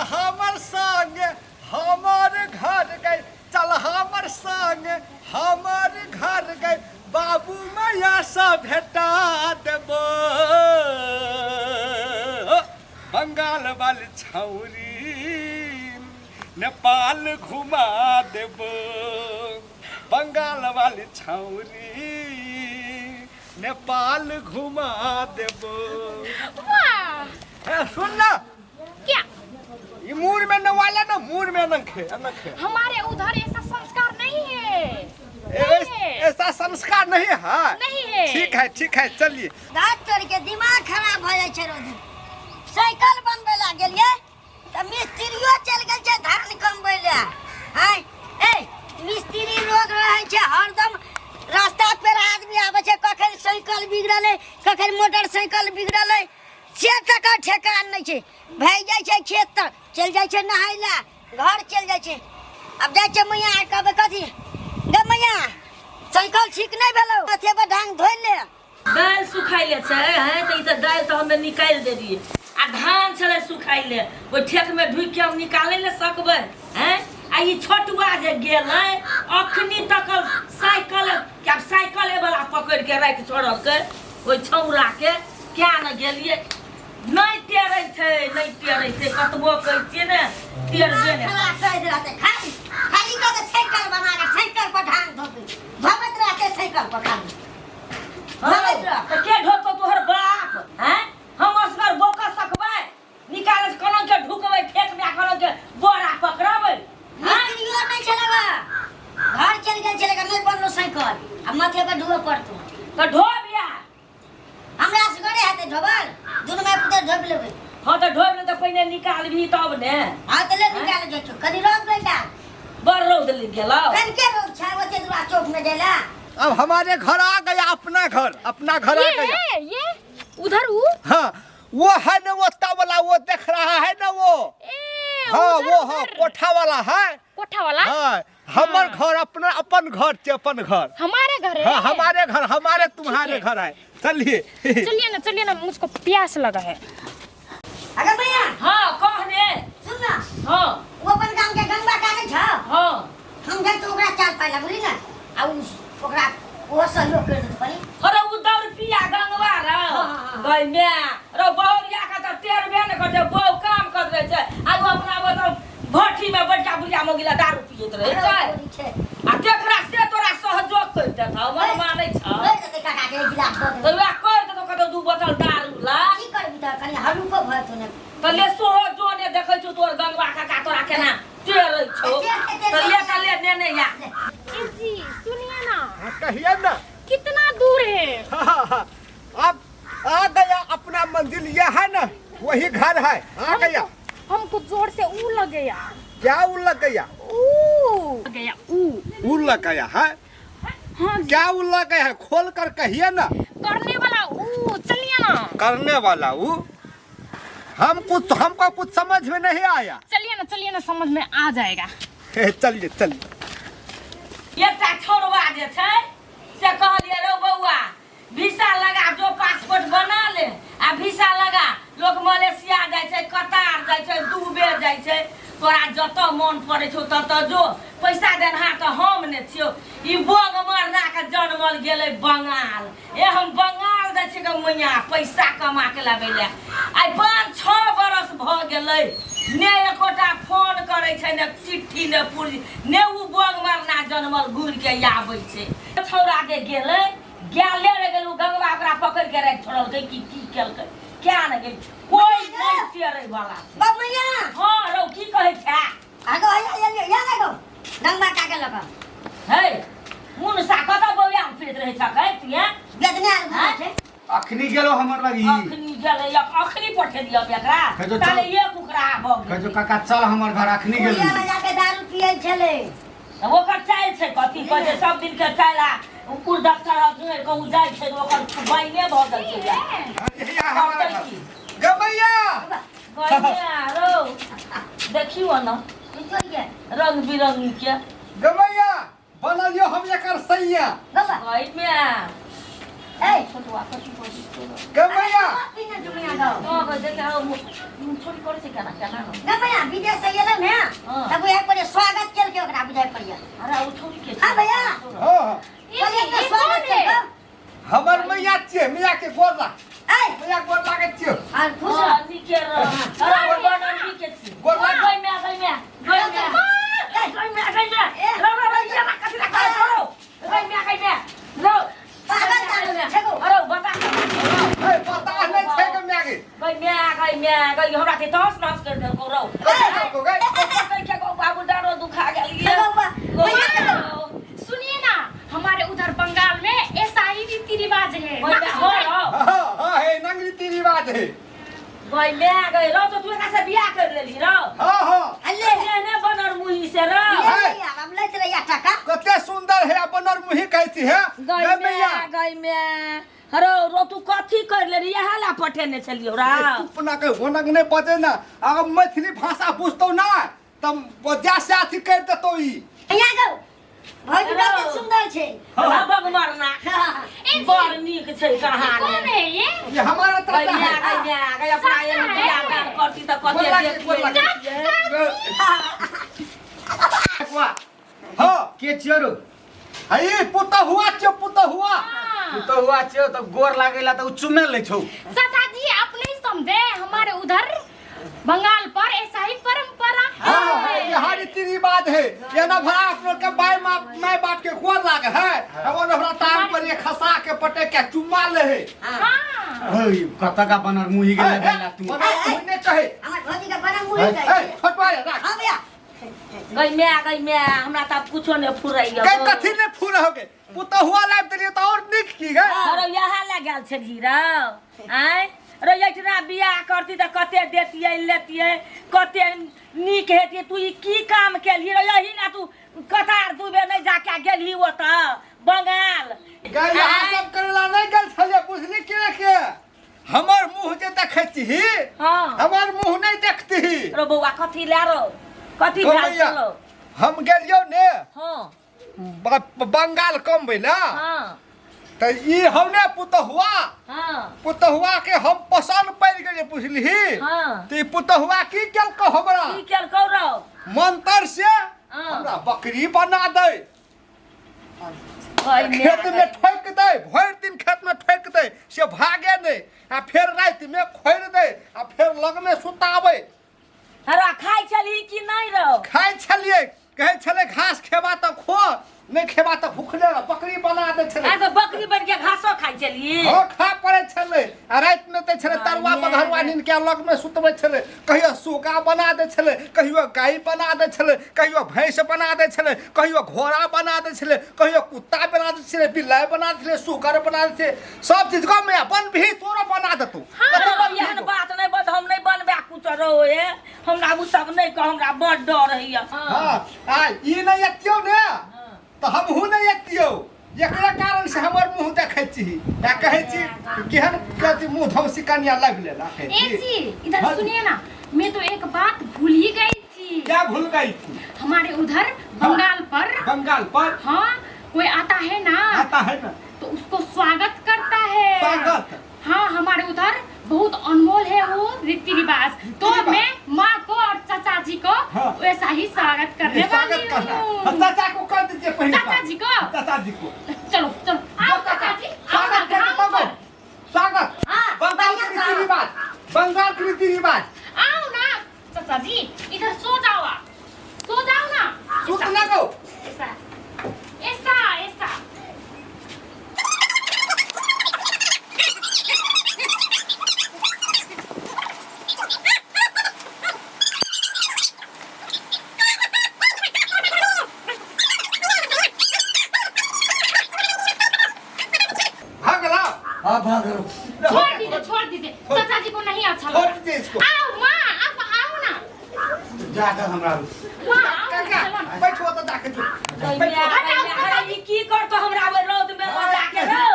हमर संग हमर घर गए, चल हमर संग हमर घर गए, बाबू मैया से भेटा देबो। बंगाल वाली छौरी नेपाल घुमा देबो, बंगाल वाली छौरी नेपाल घुमा देबो। वाह। ए, सुन ना। क्या? ये मूर में नवाला ना, मूर में नखे नखे। हमारे उधर ऐसा संस्कार नहीं है। नहीं है। ऐसा संस्कार नहीं है। नहीं है। ठीक है ठीक है, चलिए। दाँत तोड़ के दिमाग खराब भऽ जाइ छै रोज। साइकिल बनबै लए गेलियै तऽ मिस्त्रियो चलि गेल छै धान कमबै लए। आँय ए मिस्त्री लोग रहै छै हरदम, रास्ता पर आदमी आबै छै, कखन साइकिल बिगड़ल है कखन मोटरसाइकिल बिगड़ल है से तकर ठेकान नहि छै। भागि जाइ छै खेत तक, चलि जाइ छै नहाय लए, घर चलि जाइ छै। आब जाइ छै मैया कहबै कथी गे मैया साइकिल ठीक नहि भेलौ, अथे पर ढांग धोइ ले। दालि सुखाइले छै हैं तऽ ई तऽ दालि तऽ हमे निकालि देलियै आ धान छलै सुखाइले, ओहि ठेकमे ढुकि के हम निकालै लए सकबै हैं? आ ई छोटुआ जे गेलै अखनी तक साइकिल के आब साइकिले वाला पकड़ि के राखि छोड़लकै ओहि छौड़ाके, क्या ने गेलियै नहि टेरै छै, नहि टेरै छै, कतबो कहै छियै ने टेरबे नहि। खराब कहि रहतै, खाली खाली कऽ के साइकिल बना के साइकिल पर ढांग धोबै धोबैत रहतै साइकिल पर खाली। हँ, तऽ के ढोकतौ तोहर बाप हैं? हम असगर बोका सकबै निकाले से कोना के ढुकबै ठेक में, कोना के बोरा पकड़बै? मिस्त्रियो नहि छलै बा, घर चलि गेल छलै, नहि बनलो साइकिल आ माथे पर ढोबऽ पड़तौ। तऽ ढोबिया हमरा असगरे हेतै ढोबल, दुनू माय पुतोह ढोबि लेबै। हँ तऽ ढोबि ले तऽ पहिने निकालबही तब ने। हँ तऽ ले निकाल जाइ छौ, कनि रौद नहि डाल। बड़ रौद लग गेलौ। कनिके रौद छै ओते दूरा चौक में जाय ला। अब हमारे घर आ गया, अपना घर, अपना घर आ ये गया। है, ये उधर वो? हाँ वो है ना, वो वाला वो देख रहा है ना वो। ए, हाँ, उधर, वो हाँ, उधर। कोठा वाला है। कोठा वाला? हाँ, हमर घर, अपना अपन घर छे, अपन घर। हमारे घर है। हाँ, हमारे घर, हमारे तुम्हारे ठीक है। घर है। चलिए। चलिए ना, चलिए ना, मुझको प्यास लगा है। अगर भैया। हाँ, कह ने। सुन ना। हाँ। वो अपन गांव के गंगा का नहीं छा। हाँ। हम जाए तो ओकरा चाल पाइला बुझली ना, आ उ ओकरा वो सहयोग कर देत पनी। अरे उ दौड़ पिया गंगवा रौ। हाँ, हाँ, हाँ। गई मैं रौ बहुरिया का तो टेरबे ने करते, बहु काम कर रहे छे आ उ अपना मतलब भट्ठी में बैठ के बुढ़िया मोगिला दारू पियत रहे अरे, छे। बोली छे। आ केकरा से तोरा सहयोग कर देत हौ, मन मानै छौ। कर देतै काका के एक गिलास दऽ तऽ देबै। वएह कर देतौ कतौ 2 बोतल दारू ला। की करबी तऽ कनि हल्लुको भऽ जेतौ ने। तऽ ले सोहो जो ने देखै छौ तोर गंगवा काका तोरा केना टेरै छौ। तऽ ले तऽ ले नेने या। ए जी सुनिए ना। हाँ, कहिए ना। कितना दूर है? हाँ, हाँ, हाँ। अब आ गया अपना मंजिल, ये है ना वही घर है, आ गया। हमको जोर से ऊ लग गया। क्या ऊ लग गया? ऊ लग गया, ऊ। ऊ लग गया है? हाँ। क्या ऊ लग गया है? खोल कर कहिए ना। करने वाला ऊ, चलिए ना। करने वाला ऊ? हमको कुछ समझ में नहीं आया। चलिए ना, चलिए ना, समझ में आ जाएगा। हे, चलिए चलिए। एकटा छोड़वा जे छै से कहलिए रौ बौआ वीसा लगा, जो पासपोर्ट बना ले आ वीसा लगा। लोग मलेशिया जाइ छै, कतार जाइ छै, दुबे जाइ छै, तोरा जतऽ मन पड़ै छौ ततऽ जो, पैसा देनहार तऽ हम ने छियौ। ई बग मरना के जनमल गेलै बंगाल, ए हम बंगाल जाइ छियै गे मैया पैसा कमा के लाबै लए। आइ 5-6 बरस भऽ गेलै, ने एकोटा फोन करै छै, ने चिट्ठी, ने पुर्जी, ने उ बग मरना जनमल घुरि के आबै छै। छौड़ा जे गेलै गेले रहि गेल, उ गंगवा ओकरा पकड़ि के राखि छोड़लकै कि की केलकै क्या ने गेल, कोई नहि टेरै वाला छै। बमैया। हँ रौ की कहै छै? आगो या या या लागो गंगवा का के लगा। हे मुनसा कतऽ बौआ फिरैत रहै छकै तू? हैं? बेदने आर घुमै छै। अखनी गेलो हमर लगी। अखनी गेलै, अखनी पठेलियै हम एकरा। कहै छौ, चल। ताले एक उकरा भऽ कहै छौ, गेलै। काका चल हमर घर, अखनी गेलो। कुड़िया में जाके दारू पियै छलै। तऽ ओकर चालि छै कथी कहै छै, सब दिन के चालि आ उर्दक चढ़ल कहूँ जाइ छै तऽ ओकर बाइने भऽ गेल छै। यही है हमारा घर। की? गमैया। गमैया रौ देखियो ना की करियै? रंग बिरंग के। गमैया बनल यो हम एकर सैया। गमा। गैमे ए छोटुआ कथी बजै छौ गे मैया पीने जुमिया दो हँ गै देख छोरी करै छै केना केना ने ना भैया विदेश से एलै ने हाँ। तब बुझाइ पड़े स्वागत केलकै ओकरा बुझाइ पड़िया अरे ओ छोरी के हाँ भैया हाँ हाँ ये बोलिए ये ना स्वागत कौन है केलकै हमर मैया छियै मैया के गोर लाग ए मैया गोर लागै छियै और खुश रह नीके रह अरे बड़ नीके छी गोर लाग गई मैं गई मैं गई मैं गई मैं गई मैं रो रो रो ये ना कथी ना करो गई मैं गई मैं रो पागल तागल छै गो अरे बता ए पता नहि छै गे मैया के गई मैं गई मैं गई हमरा के तहस नहस कर देलको रो कथी करतौ गे के गो बाबू डारो दुखा गेल ये बौआ, भैया सुनिए ना हमारे उधर बंगाल में ऐसा ही रीति रिवाज है गई मैं हो रो हाँ हाँ हे नंग रीति रिवाज है गई मैं गई रो तो तू एकरा से बियाह कर लेली रो हाँ हाँ हल्ले ये ने बनर मुही से रो ले भैया हम लैत रहिया टका कते सुंदर है अपन और मुही कहै छी हे गई गे मैं मैया गई मैं हरो रो तू कथी कर लेली यहाँ ला पठेने छलियो रा अपना के होनक नहि बजै ना अगर मैथिली भाषा बुझतौ ना तब बजा से अथी कर देतौ ई भैया गो भौजी कते सुंदर छै हाँ बग मरना हाँ। ए जी, बड़ नीक छै ये कहानी कौन है ये ये हमारा गई चाचा मैं है गई मैं गई अपना ये चाचा है। बियाह दान करती त गोर कते लागे, गोर लागे। वाह हाँ के छियो रो है पुतहुआ छियो पुतहुआ हाँ। तो हुआ छियो तो गोर लागेला त उ चुमे लै छौ चाचा जी आप नहीं समझे हमारे उधर बंगाल पर ऐसा ही परंपरा है हाँ यहाँ रीति रिवाज है ये ना भरा आप लोग के बाय माप my बाप के गोर लागे है और हमरा टांग पर ये खसा के पटक के चुम्मा ले है हाँ हे कत का बनर मुही गेले बेला तू बना मुही नहीं कहे हमर भौजी के बड़ा मुही ए जाइ छै छोटवा राख हाँ भैया गई मैं गई मैं हमरा त आब कुछो ने फुरैया के कथी ने फूल हो गए पुतहुआ लाइब देलिए तो और नीक की गए अरे यहाँ लग गेल छली रौ आँय रे एहिठिना बियाह करती तऽ कते देतियै लेतियै कते नीक हेतियै तू ई की काम केलही रे यही ना तू कतार दुबे नहि जाके गेलही ओतऽ बंगाल गए यहाँ आँय? सब करेला नहीं गेल छलिए बुझली के के हमर मुंह जे देखै छी हाँ हमर मुंह नहीं देखती रो बौआ कथी ले रो कथी गौ भेल मैया, छलो हम गेलियो ने हाँ बंगाल कमबै ला हाँ तऽ ई हमने पुतहुआ हाँ पुतहुआ के हम पसंद पड़ि गेलियै बुझलिही हाँ। तऽ ई पुतहुआ की केलकौ हमरा की केलकौ रौ मंत्र से हाँ। हमरा बकरी बना दै ओइ मे खेत में ठोकि दै भरि दिन खेत में ठोकि दै से भागे नहि आ फेर राति में खोलि दै आ फेर लगमे सुताबै हरा खाइ छलही कि नहि रौ खाइ छलियै कहै छलै घास खेबा तऽ खो नहि खेबा तऽ भुखले रह बकरी बना दै छलै आ तऽ बकरी बनि के घासो खाइ छलही हँ खा पड़ै छलै आ रातिमे दै छलै तरुआ बघरुआ नीनके लगमे सुतबै छलै कहियो सुगा बना दै छलै कहियो गाय बना दै छलै कहियो भैंस बना दै छलै कहियो घोड़ा बना दै छलै कहियो कुत्ता बना दै छलै बिलाइ बना दै छलै सुगर बना दै छलै सब चीज गाँवमे बनबिही तोरो बना देतौ कथी बनबिही एहन तू? बात नहि बद हम नहि बनबे कुछ रहो हे हमरा उ सब नहि कह हमरा बड़ डर होइया हँ आ ई नहि अतियौ ने तऽ हमहूँ नहि अतियौ एकरे कारण से हमर मुँह देखै छी आ कहै छी केहन कथी मुँह धमसी कनिया लाबि लेला कहै ए छी जी इधर हाँ। सुनिए ना मैं तो एक बात भूल ही गई थी क्या भूल गई थी हमारे उधर बंगाल पर बंगाल पर हाँ कोई आता है ना आता है ना तो उसको स्वागत करता है स्वागत हाँ हमारे उधर बहुत अनमोल है वो रीति रिवाज तो रीति-रिवाज। मैं माँ को और चाचा जी को हाँ। वैसा ही स्वागत करने स्वागत वाली करना हूँ हाँ, चाचा को कर दीजिए पहले चाचा जी को चाचा जी को चलो चलो आओ चाचा जी आओ ना स्वागत कर ग्राउंड पर स्वागत हाँ, बंगाल के बढ़िया रीति रिवाज बंगाल के रीति रिवाज आओ ना चाचा जी इधर सो जाओ आप सो जाओ ना सुत ना गो ऐसा ऐसा ऐसा भाग ला हाँ भाग लो छोड़ दीजिए छोड़ दीजिए चाचा जी को नहीं अच्छा छोड़ लगा दीजिए इसको आओ माँ आप आओ ना जा दे हमरा माँ आओ ना, काका चलो ना। बैठो तो जाके जो ई की करतो हमरा ओइ रौद में लऽ जाके रौ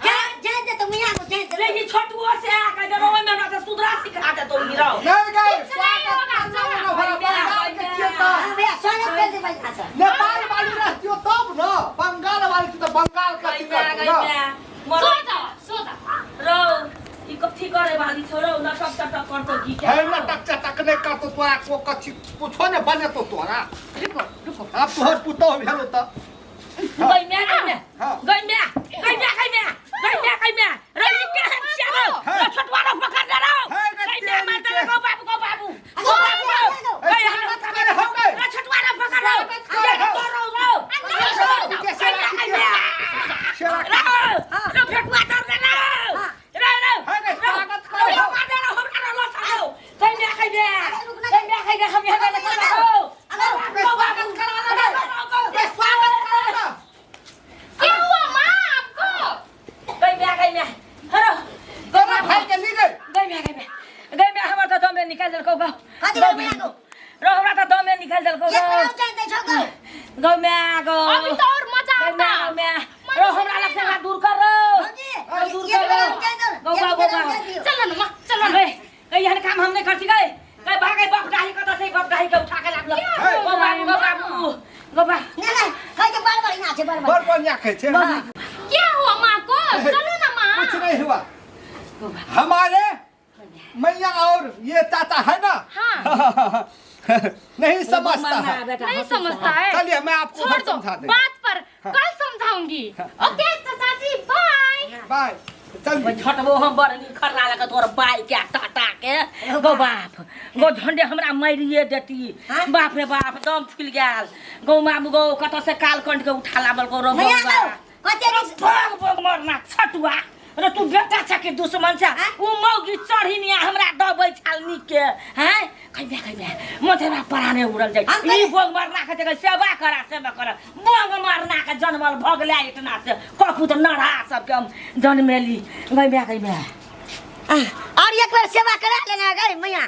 जा जा दे तो मियां को जा दे रे ई छोटुओ से आके जे रौ ओइमे हमरा से सुधरा सिखा देतो ई रौ नहीं गए कुछ नहीं स्वागत होगा, करना चलो। ना भरा बंगाल के छियै तऽ हां भैया स्वागत कर दे भाई अच्छा नेपाल वाली रहतियो तब न बंगाल वाली छी तऽ बंगाल के अथी करतौ न सो जाओ। करतो की के है लटक चटक नहीं करतो तोरा को कथी कुछो ने बनेतो तोरा। रुको रुको। आब तोहर पुतोह भेलो तऽ। गई मैं गई मैं हाँ। गई मैं गई मैं गई मैं गई मैं गई मैं रे ई केहन छियै रौ? हाँ। रे छोटुआ रौ पकड़ ले रौ। हाँ, रे गई मैं मार तेरी देलक के। गौ बाबू गौ बाबू गौ बाबू गौ। गई हमरा स्वागत करे हो गए। रे छोटुआ रौ पकड़ रौ। स्वागत करे हो। गौ रौ रौ। के सेवा गई की मैं सेवा रौ। रौ फेकुआ दर दे रौ। रौ रौ। हाँ, रे, रौ, स्वागत करे रौ, हो। मार दे रौ, हमरा रौ, लऽ चल रौ। गई मैं गई मैं गई मैं गई मैं हम यहाँ लऽ चल रौ। गौ बाबू स्वागत करा रौ, रौ, गौ। बे स्वागत करा ना। क्या हुआ माँ आपको? गई मैं गई मैं हरो। तोरा भाई के ली गई। गई मैं गई मैं गई मैं हमर तऽ दमे निकालि देलकौ गौ। कथी भेल मैया गौ? रौ हमरा तऽ दमे निकालि देलकौ एक गौ। बेर और जानि दै छौ गौ। गौ मैं गौ। अभी तो और मजा गौ आता। मैं गौ मैं रौ हमरा लग से हमरा दूर कर रौ। भौजी, रौ दूर एक कर बेर रौ। और जानि दौ, गौ एक गौ बेर गौ और गौ। जानि दियौ। चलो ना माँ, चलो ना। गई गई एहन काम हम नहि कर छी गई। गई भागै बाप डाही कतऽ से बाप डाही के उठा के लाबलक। गौ बाबू गौ बाबू गौ बा। नहि, नहि, कहै छै बड़ बढ़िआँ छै, बड़ बड़ बढ़िआँ। बढ़िया कहै छै। क्या हुआ माँ को? चलो ना माँ। कुछ नहीं हुआ। हमारे मैया और ये चाचा है ना। हाँ। नहीं समझता है। बेटा नहीं समझता है। चलिए मैं आपको छोड़ उधर दो समझा देंगे। बात पर, कल समझाऊंगी। ओके चाचा जी बाय। बाय। चलिए। छटबो हम बड़ नीक खर्रा लगे तोर बाई के टाटा के गौ बाप गौ झंडे हमरा मारिए देती। हाँ? बाप रे बाप दम फूलि गेल गौ मामू गौ कतऽ से कालकंठ के उठा लाबल गौ रौ मैया बौआ। गौ, कते रौ भोग भोग मरना छटुआ रे तू बेटा छ के दुश्मन छ? हाँ? उ मौगी चढ़िनिया हमरा दबै छाल नीक के हैं खैबे खैबे मथेरा पराने उड़ल जाइ। हम ई कहे- बोग मरना के जगह सेवा करा सेवा करा बोग मरना के जनमल भगला इतना से ककू त नढ़ा सबके हम जनमेली गइबे गइबे। और एक बेर सेवा करा लेना गई मैया।